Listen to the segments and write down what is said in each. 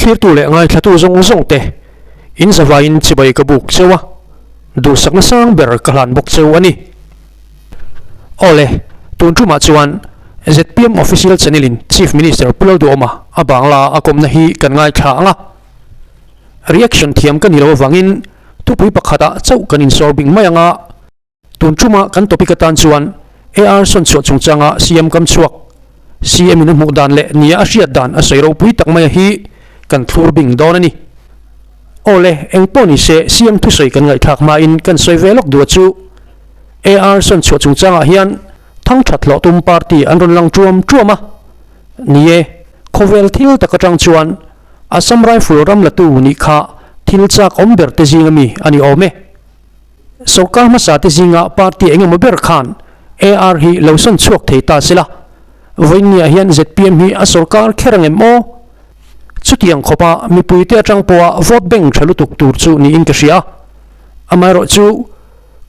Thlirtu leh ngaithlatu zawng zawng te in zavaiin chibai ka buk cheu a, duhsakna sang ber ka hlan bawk cheu a ni. Awle, tun tumah chuan zpm Official Channel in Chief Minister Pu Lalduhawma a bangla a kawmna hi kan ngaithla ang a. Reaction thiam ka ni lo avangin thupui pakhatah chauh kan insawr bing mai ang a. Tun ṭuma kan topic atan chuan AR sawnchhuah chungchanga CM kam chhuak, CM in a hmuh dan leh nia a hriat dan a sawi ropui tak maia hi kan thlur bing dawn a ni. Aw le, eng pawh ni se CM thusawi kan ngaihthlak hmain kan sawi ve lawk duh chu AR sawnchhuah chungchangah hian thangṭhat hlawh tum party an rawn lang ṭuam ṭuam a. Ni e, khawvel thil tak aṭang chuan Assam Rifle ram latu nih kha thil chak awm ber te zinga mi a ni awm e. Sorkar hmasa te zinga party eng emaw ber khan AR hi lo sawn chhuak thei ta sela, vawiinniah hian zpm hi a sorkar kher ang em aw? Chutiang khawpa mipuite atang pawha vote bank tha lutuk tur chu niin ka hria. Amaherawhchu,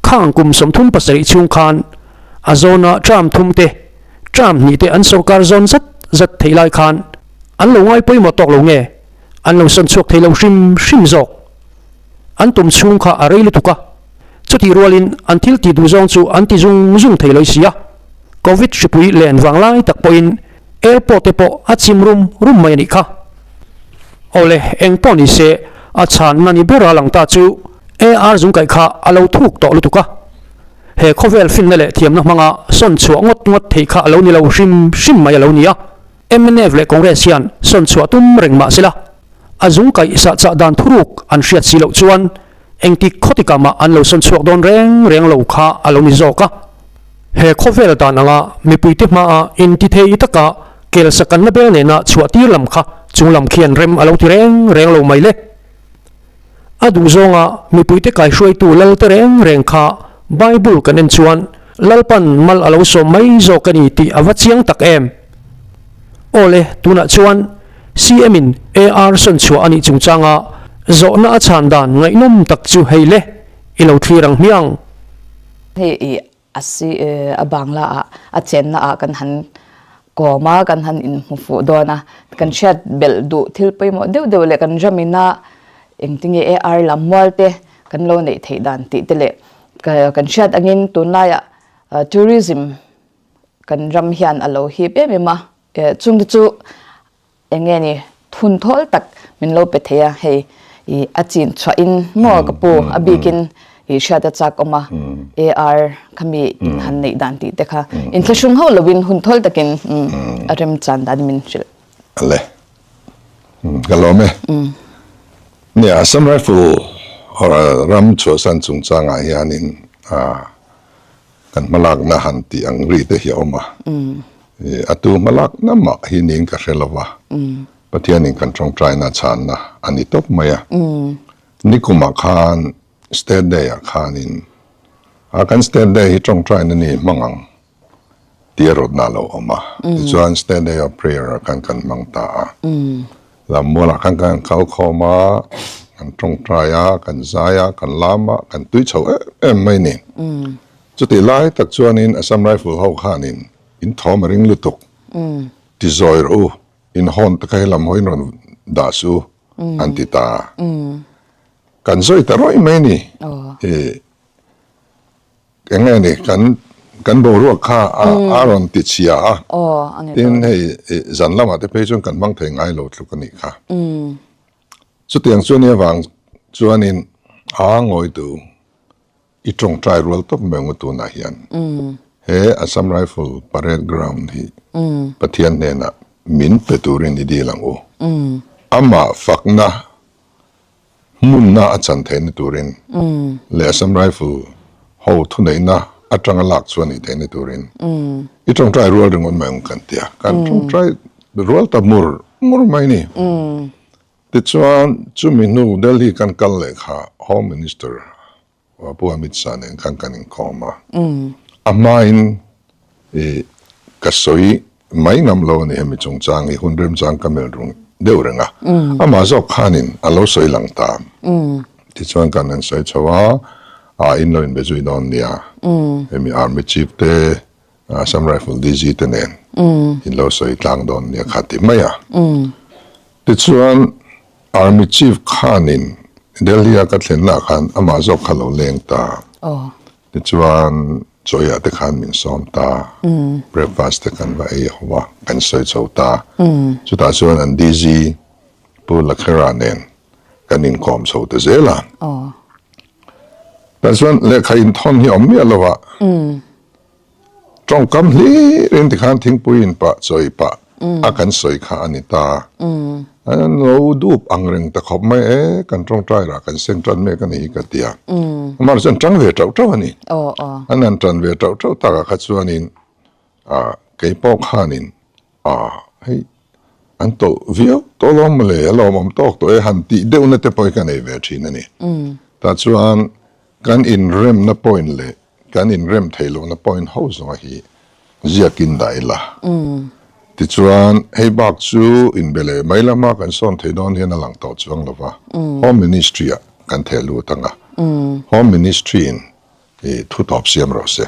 khang kum 37 chhung khan a zawna term thum te, term hnih te an sorkar zawn zat zat theih lai khan an lo ngai pawimawh tawk lo nge an lo sawn chhuak thei lo hrim hrim zawk? An tum chhung kha a rei lutuk a, chutih rualin an thil tih duh zawng chu an ti zung zung thei lo si a. Covid hripui len vang lai tak pawhin airport te pawh a chim rum rum mai a nih kha. Awle, eng pawh ni se, a chhanna ni ber a lang ta chu AR zungkaih kha a lo thuk tawh lutuk a. He khawvel finna leh thiamna hmanga sawn chhuah ngawt ngawt theih kha a lo ni lo hrim hrim mai a lo ni a. Mnf leh Congress hian sawn chhuah tum reng mah sela, A zung kaih sah chah dan thuruk an hriat si loh chuan engtik khawtikah mah an lo sawn chhuak dawn reng reng lo kha a lo ni zawk a. He khawvel dan anga mipuite hmaa intithei taka kelsa kanna bel nena chhuah tir lam kha chung lam khian rem a lo ti reng reng lo mai le. A duh zawnga mipuite kaihruaitu lalte reng reng kha Bible kan en chuan Lalpan mal a lo sawm mai zawk a ni tih a va chiang tak em. Aw le, tunah chuan CM in AR sawn chhuah a nih chungchanga zawhna a chhan dan ngaihnawm tak chu hei le, i lo thlir ang hmiang. Hei i a si a bangla ah a chenna ah kan han kawm a, kan han inhmu fuh dawn a, kan hriat belh duh thil pawimawh deuh deuh leh kan ramina engtinge AR lam mual te kan lo neih theih dan tih te leh kan hriat angin tunlaiah tourism kan ram hian a lo hip em em a, chungte chu eng nge ni thun thawl tak min lo pe thei a, hei i a chin chhuah in maw ka pu a bikin i hriat a chak awm a, AR khami in han neih dan tih te kha inthlahrung hauh lovin hun thawl takin a remchan dan min hrilh. Ale ka lawm e. Nia Assam Rifle ram chhuahsan chungchangah hianin Kan hmalakna han tih ang ri te hi a awm a, a tu hmalakna mah hi niin ka hre lo va, Pathianin kan tawngtaina chhanna a ni tawp mai a. Nikumah khan State Day-ah khanin a kan State Day hi tawngtaina ni hmang ang tih a rawtna a lo awm a, tichuan State Day of Prayer-ah khan kan hmang ta a. Lammualah khan kan kal khawm a, kan tawngtai a, kan zai a, kan lam a, kan tui chho em em mai ni. Chutih lai tak chuanin Assam Rifle ho khanin in thawm a ring lutuk. Ti zawi rawh u, in hawn te kha helam hawiin rawn dah suh u an ti ta. Kan zawi ta rawih mai ni. Eng nge ni kan kan boruak kha a a rawn ti chhia a, tin hei zan lamah te phei chuan kan hmang thei ngai lo tluk a nih kha. Chutiang chu nia vang chuanin a ngawitu i tawngtai rual tawp mai ang u tunah hian he Assam Rifle Parade Ground hi Pathian hnenah min pe turin i dil ang u. Amah fakna Hmunna a chan theihna turin leh Assam Rifle ho thuneihna atanga lak chu a nih theihna turin i tawngtai rual ringawt mai ang kan ti a, kan tawngtai rual ta mur mur mai ni. Tichuan chumi hnu Delhi kan kal leh kha Home Minister Pu Amit Shah nen khan kan inkawm a, a hmain i ka sawi mai ngam lo a ni hemi chungchang hi hun remchang ka melh rung deuh reng a, amah zawk khanin a lo sawi lang ta. Tichuan kan han sawi chho a, a in lo inbe zui dawn nia, hemi Army Chief te, Assam Rifle DG te nen in lo sawi tlang dawn nia kha ti mai a. Tichuan. Army Chief khanin Delhi a ka thlenna ah khan amah zawk kha lo leng ta. Tichuan chawiah te khan min sawm ta, breakfast te kan va ei ho a, kan sawi chho ta. Chutah chuan an DG Pu Lakhera nen kan inkawm chho ta zel a. Tah chuan lehkha inthawn hi awm miah lo a. Tawngkam hlir in tikhan thingpui in pah chawi pah a kan sawi kha a ni ta. An lo dup ang reng ta khawp mai e, kan tawngtai rah kan seng tan mek a ni hi ka ti a. Amah chuan tang ve tauh tauh a ni. An han tan ve tauh tauh takah kha chuanin kei pawh khanin hei an tawlh viau tawh lo mawle a lawmawm tawk tawh e han tih deuhna te pawh hi ka nei ve thin a ni. Tah chuan kan inremna point leh Kan inrem theih lohna point ho zawnga hi ziakin dah ila. Tichuan, hei bak chu inbe leh mai lama kan sawn thei dawn hian a lang tawh chuang lo va, Home Ministry-ah kan theh lut ang a, Home Ministry-in thu tawp siam rawh se,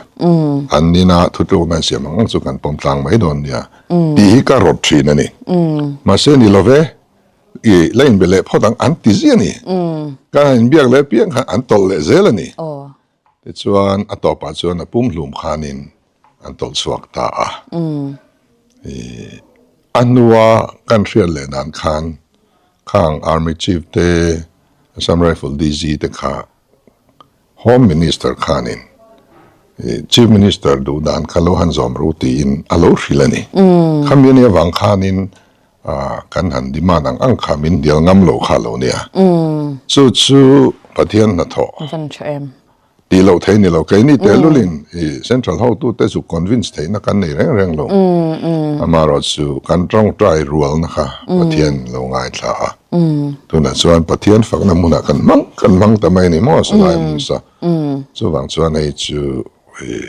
an nina thutlukna an siam ang ang chu kan pawm tlang mai dawn nia tih hi ka rawt thin a ni. Mahse ni lo ve, i la inbe leh phawt ang an ti ziah a ni. Kan han inbiak leh piang khan an tawlh leh zel a ni. Tichuan, a tawpah chuan a pumhlum khanin an tawlh chhuak ta a. A hnua kan hriat leh dan khan khang Army Chief te, Assam Rifle DG te kha Home Minister khanin Chief Minister duh dan kha lo han zawm ru tiin a lo hrilh a ni. Khami anih avang khanin kan han demand ang ang kha min hnial ngam lo kha lo nia. Chu chu Pathian hnathawh tih loh thei ni lo. Keini tehlulin i Central hotute chu convince theihna kan nei reng reng lo. Amaherawh chu kan tawngtai rualna kha Pathian lo ngaithla a. Tunah chuan Pathian fakna hmunah kan hmang kan hmang ta mai a ni maw Salai Musa. Chuvang chuan hei chu i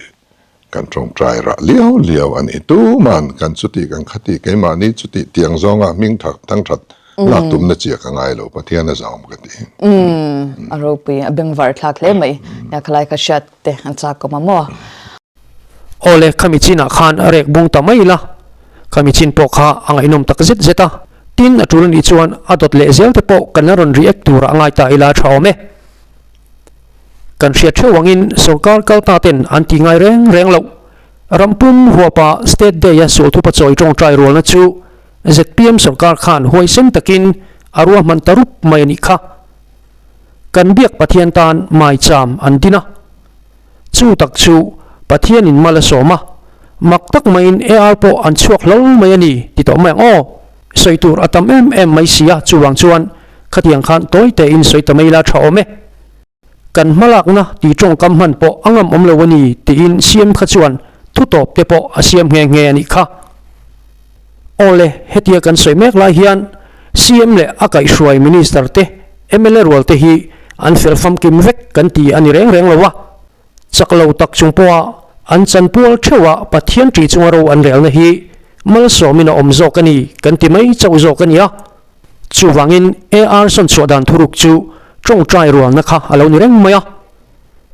Kan tawngtai rah liau liau a ni. Tuman kan chuti kan khati keimahni chuti tiang zawnga hming that thang that lak tumna chiah ka ngai lo Pathian a zahawm ka ti. Umm a ropui a bengvar thlak hle mai nia khalai ka hriat te an chak awm a maw. Awle khami chinah khan a rek bung ta mai ila, khami chin pawh kha a ngaihnawm tak zet zet a, tin a tul anih chuan a dawt leh zel te pawh kan la rawn react turah a ngai ta ila tha awm e. Kan hriat theuh angin sorkar kalta ten an ti ngai reng reng loh. Ram pum huapa State Day a sualthupa chawi tawngtai rualna chu zpm sorkar khan huaisen takin a ruahman ta rup mai a nih kha. Kan biak Pathian tan maicham an din a. Chu tak chu Pathianin mal a sawm a, mak tak maiin AR pawh an chhuak hlol mai a ni ti tawh mai ang aw. Sawi tur a tam em em mai si a, chuvang chuan khatiang khan tawi tein sawi ta mai la tha awm e. Kan hmalakna tih tawngkam hman pawh a ngam awm lo a ni tiin CM kha chuan thu tawp te pawh a siam nghe nghe a nih kha. Awle, hetia kan sawi mek lai hian CM leh a kaihhruai Minister te, mla rual te hi an fel famkim vek kan ti a ni reng reng lo a. Chak lo tak chung pawha an chanpual theuha Pathian ṭih chunga ro an relna hi malsawmin a awm zawk a ni kan ti mai chauh zawk a ni a. Chuvangin AR sawn chhuah dan thuruk chu tawngtai rualna kha a lo ni reng mai a.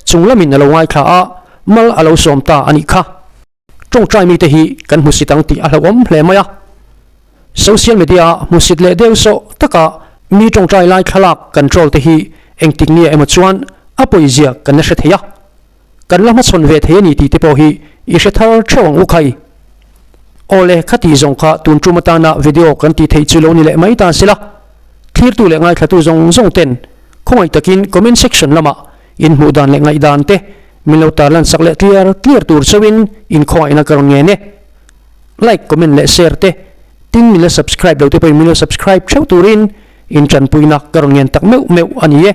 Chung lamin a lo ngaithla a, mal a lo sawm ta a nih kha. Tawngtai mite hi kan hmusit ang tih a hlauhawm hle mai a. Social media ah hmusit leh deuh sawh taka mi tawngtai lai thlalak kan troll te hi engtik nge emaw chuan a pawizia kan la hre thei a. Kan la hmachhawn ve thei a ni tih te pawh hi i hre thar theuh ang u khai. Awle, khati zawng kha tun tum atana video kan tih theih chu lo ni leh mai ta sela. Thlirtu leh ngaithlatu zawng zawng ten khawngaih takin comment section lamah inhmuh dan leh ngaihdan te min lo tarlan sak leh tliar tliar tur chauhin inkhawngaihna ka rawn ngen e. Like, comment leh share te, tin min la subscribe lo te pawhin min lo subscribe theuh turin in tanpuina ka rawn ngen tak meuh meuh a ni e.